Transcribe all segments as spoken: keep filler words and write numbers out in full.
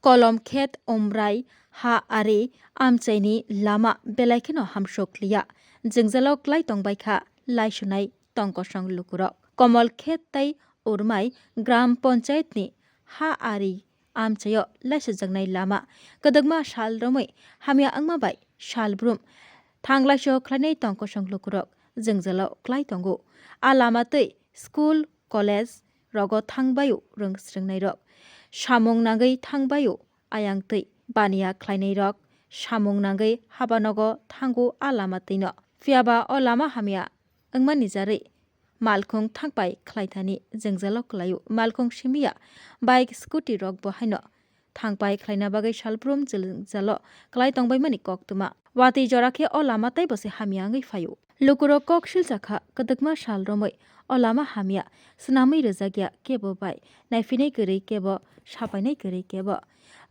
Kolomkhet, Umrai, Ha Ari, amchaini lama belai kheno hamsok liya. Jwngjalo klai tongbai kha laisunai tongkosong lukurok. Komolkhet tei Urmai gram panchayatni Ha Ari amchaio laisujaknai lama kwdwkma sal romwi hamya wngma bai salbrum thanglaiso khlainai tongkosong lukurok jwngjalo klai tongo. A lama twi school, college rogo thangbaio rwng swrwngnairok, samung nangwi thangbaio ayang twi baniya khlainairok, samung nangwi habanogo thango a lama twino. Phiyaba o lama hamya wngmani jarwi malkhung thangpai khlaithani jwngjalo kwlaio. Malkhung simiya bike, scooty rok bo haino thangpai khlaina bagwi salbrum jwngjalo kwlai tongbaimani koktwma. Watwi jora khe o lama teibo se hamya wngwi phaio. Lukurok kok silsa kha, kwdwkma sal romwi o lama hamya swnamwi rwjakya kebo bai, naiphinai kwrwi kebo, sapainai kwrwi kebo.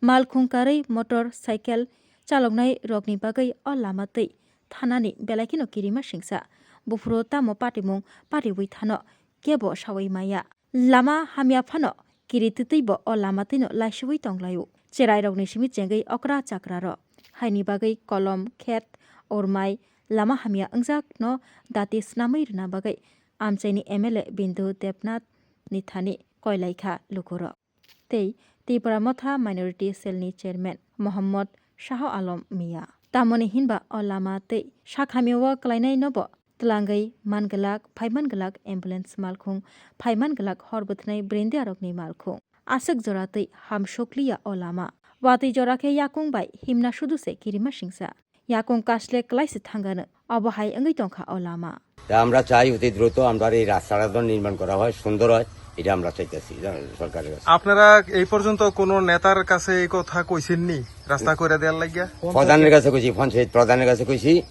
Malkhung karwi motor cycle chaloknai rokni bagwi o lama twi thanani belai kheno kirima singsa. Buphuru tamo patimung patiwi thano kebo sawi maya. Lama hamya phano kiri twtwi bo o lama twino laisuwi tonglaio. Cherairokni simi chengwi okra chakrarok. Haini bagwi Kolomkhet, Urmai lama hamya wngjakno dati swnamwi rwna bagwi amchaini M L A Bindu Debnath ni thani koilaikha lukurok. Tei Tipra Motha Minority Cell ni Chairman Mohammad Shah Alam Mia. Tamoni hinba o lama tei sakhamya o kwlainai nobo twlangwi manglak, phai manglak ambulance malkhung, phai manglak hor bwthnai brindiarokni malkhung. Aswk jora twi hamsokliya o lama. Watwi jora khe yakung bai himna sudu se kirima singsa. Yakung kasle kwlaisa thangano. Obo hai wngwi tongkha o lama. তা আমরা চাই অতি দ্রুত আমরা এই রাস্তাটা যেন নির্মাণ করা হয়, সুন্দর হয়, এটা আমরা চাইতেছি, জানেন, সরকারের কাছে। আপনারা এই পর্যন্ত কোনো নেতার কাছে এই কথা কইছেননি রাস্তা করে দেওয়ার লাগিয়া? প্রধানের কাছে কইছি, পঞ্চায়েত প্রধানের কাছে কইছি,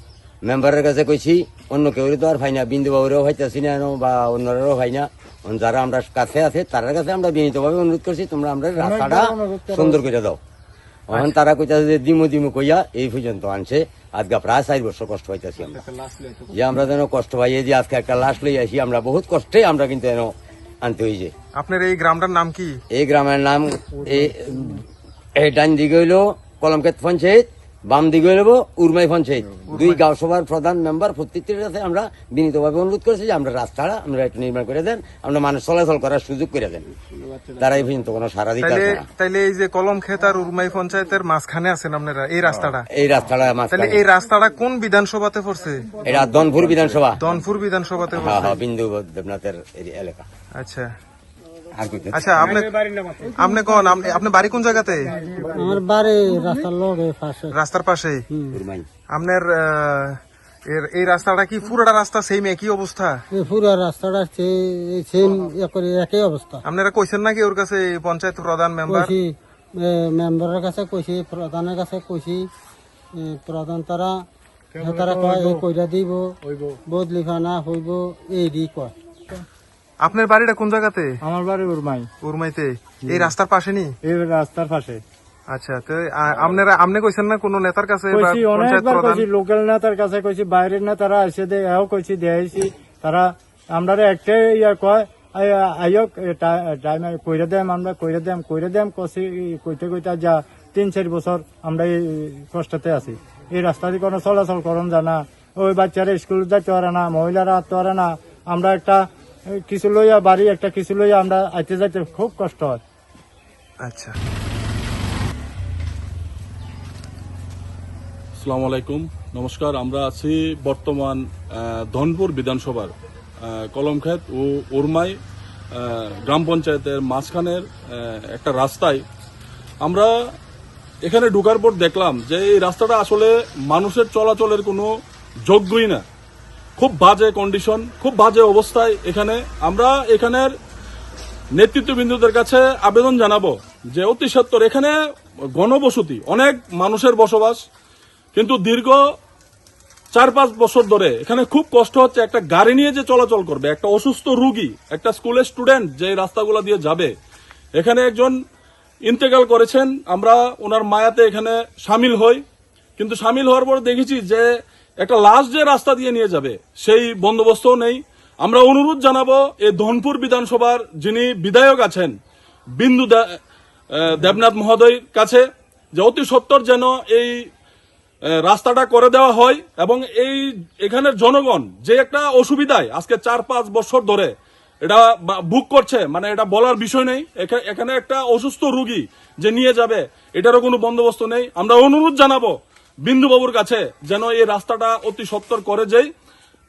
মেম্বারের কাছে কইছি, অন্য কেউ তো আর পাই না, বিন্দু বাবুরেও পাইতেছি না এনো বা অন্যরাও পাই না। এখন যারা আমরা কাছে আছে, তার কাছে আমরা বিনীতভাবে অনুরোধ করছি, তোমরা আমরা রাস্তাটা সুন্দর করে দাও। এখন তারা কইতাছে যে দিমু দিমু কইয়া এই পর্যন্ত আনছে, আজকে প্রায় চার বছর কষ্ট পাইতেছি আমরা। যে আমরা যেন কষ্ট পাই, এই যে আজকে একটা লাশ লই আসি, আমরা বহুত কষ্টে আমরা কিন্তু এনে আনতে হয়েছে। আপনার এই গ্রামটার নাম কি? এই গ্রামের নাম এই, এই ডান দিকে হইলো কলমক্ষেত পঞ্চায়েত, বাম দিকে হইলো উরমাই পঞ্চায়েত। দুই গাঁও সভার প্রধান মেম্বার প্রত্যেকটির কাছে আমরা বিনীতভাবে অনুরোধ করেছি যে আমরা রাস্তাটা আমরা একটু নির্মাণ করে দেন, আমরা মানুষ চলাচল করার সুযোগ করে দেন। তারা এই পর্যন্ত কোনো সাড়া দিতে তাইলে, পারছে না। তাইলে এই যে কলমক্ষেত আর উরমাই পঞ্চায়েতের মাঝখানে আছেন আপনারা, এই রাস্তাটা? এই রাস্তাটা তাহলে মাঝখানে। এই রাস্তাটা কোন বিধানসভাতে পড়ছে? এটা ধনপুর বিধানসভা। ধনপুর বিধানসভাতে হ্যাঁ, পড়ছে। হ্যাঁ, বিন্দু দেবনাথের এরি-, এলাকা। আচ্ছা। আর কই? আচ্ছা, আপনি, আপনি কোন, আপনি, আপনি বাড়ি কোন জায়গাতে? আমার বাড়ি রাস্তার লগে পাশে। রাস্তার পাশেই? হুম। আপনার, আহ, এর, এই রাস্তাটা কি পুরোটা রাস্তা সেম একই অবস্থা? এই পুরো রাস্তাটা সে-, এই সেম একই, একই অবস্থা। আপনারা কইছেন নাকি ওর কাছে, এই পঞ্চায়েত প্রধান মেম্বার? কইছি, এ, মেম্বারের কাছে কইছি, প্রধানের কাছে কইছি, এ, প্রধান তারা, তারা কয়, "এই কইরা দিব, বদলি ফানা হইব", এই দি কয়। আপনার বাড়িটা কোন জায়গাতে? আমার বাড়ি উরমাই। উরমাইতে? এই রাস্তার পাশে নি? এই রাস্তার পাশে। আচ্ছা, তো, আ, আপনারা, আপনি কইছেন না কোনো নেতার কাছে বা কইছি, পঞ্চায়েত অনেকবার প্রধান? কইছি, লোকাল নেতার কাছে কইছি, বাইরের নেতারা এসে দে, এও কইছি, দেখাইছি। তারা আমরারে একটাই ইয়া কয়, "আই-, আইয়ক, এ, টা-, টাইমে কইরা দেম, আমরা কইরা দেম, কইরা দেম," কছি, কইতে কইতে যা তিন চার বছর আমরা এই কষ্টতে আছি। এই রাস্তা দিয়ে কোনো চলাচল করন যায় না, ওই বাচ্চারা স্কুল যাইতে পারে না, মহিলারা আসতে পারে না। আমরা একটা, এ, কিছু লইয়া বাড়ি, একটা কিছু লইয়া আমরা আইতে যাইতে খুব কষ্ট হয়। আচ্ছা। আসসালামু আলাইকুম, নমস্কার। আমরা আছি বর্তমান, আহ, ধনপুর বিধানসভার, আহ, কলমক্ষেত ও ওরমাই, আহ, গ্রাম পঞ্চায়েতের মাঝখানের, আহ, একটা রাস্তায়। আমরা এখানে ঢোকার পর দেখলাম যে এই রাস্তাটা আসলে মানুষের চলাচলের কোনো যোগ্যই না। খুব বাজে কন্ডিশন, খুব বাজে অবস্থায় এখানে। আমরা এখানের নেতৃত্ববৃন্দদের কাছে আবেদন জানাবো যে অতি সত্বর এখানে গণবসতি, অনেক মানুষের বসবাস, কিন্তু দীর্ঘ চার পাঁচ বছর ধরে এখানে খুব কষ্ট হচ্ছে। একটা গাড়ি নিয়ে যে চলাচল করবে, একটা অসুস্থ রুগী, একটা স্কুলের স্টুডেন্ট যে রাস্তাগুলো দিয়ে যাবে, এখানে একজন ইন্তেকাল করেছেন, আমরা ওনার মায়াতে এখানে সামিল হই। কিন্তু সামিল হওয়ার পর দেখেছি যে একটা লাশ যে রাস্তা দিয়ে নিয়ে যাবে, সেই বন্দোবস্তও নেই। আমরা অনুরোধ জানাবো এই ধনপুর বিধানসভার যিনি বিধায়ক আছেন, বিন্দু দে-, আহ, দেবনাথ মহোদয়র কাছে যে অতি সত্বর যেন এই আহ, রাস্তাটা করে দেওয়া হয় এবং এই এখানের জনগণ যে একটা অসুবিধায় আজকে চার পাঁচ বছর ধরে এটা বা-, ভোগ করছে, মানে এটা বলার বিষয় নেই। এখা-, এখানে একটা অসুস্থ রুগী যে নিয়ে যাবে, এটারও কোনো বন্দোবস্ত নেই। আমরা অনুরোধ জানাবো বিন্দুবাবুর কাছে যেন এই রাস্তাটা অতি সত্বর করে যেই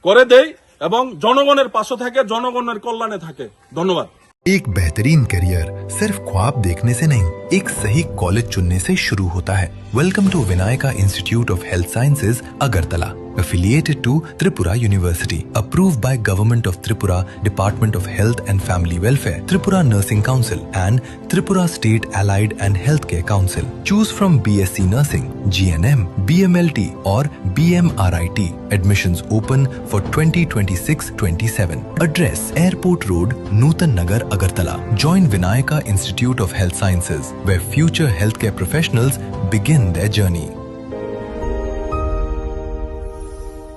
করে দেই এবং জনগণের পাশে থাকে, জনগণের কল্যাণে থাকে। ধন্যবাদ। एक बेहतरीन करियर सिर्फ ख्वाब देखने से नहीं, एक सही कॉलेज चुनने से शुरू होता है। Welcome to Vinayaka Institute of Health Sciences, Agartala, affiliated to Tripura University, approved by Government of Tripura, Department of Health and Family Welfare, Tripura Nursing Council, and Tripura State Allied and Healthcare Council. Choose from B S C Nursing, G N M, B M L T, or B M R I T. Admissions open for twenty twenty-six twenty-seven. Address: Airport Road, Nutan Nagar, Agartala. Join Vinayaka Institute of Health Sciences, where future healthcare professionals begin their journey.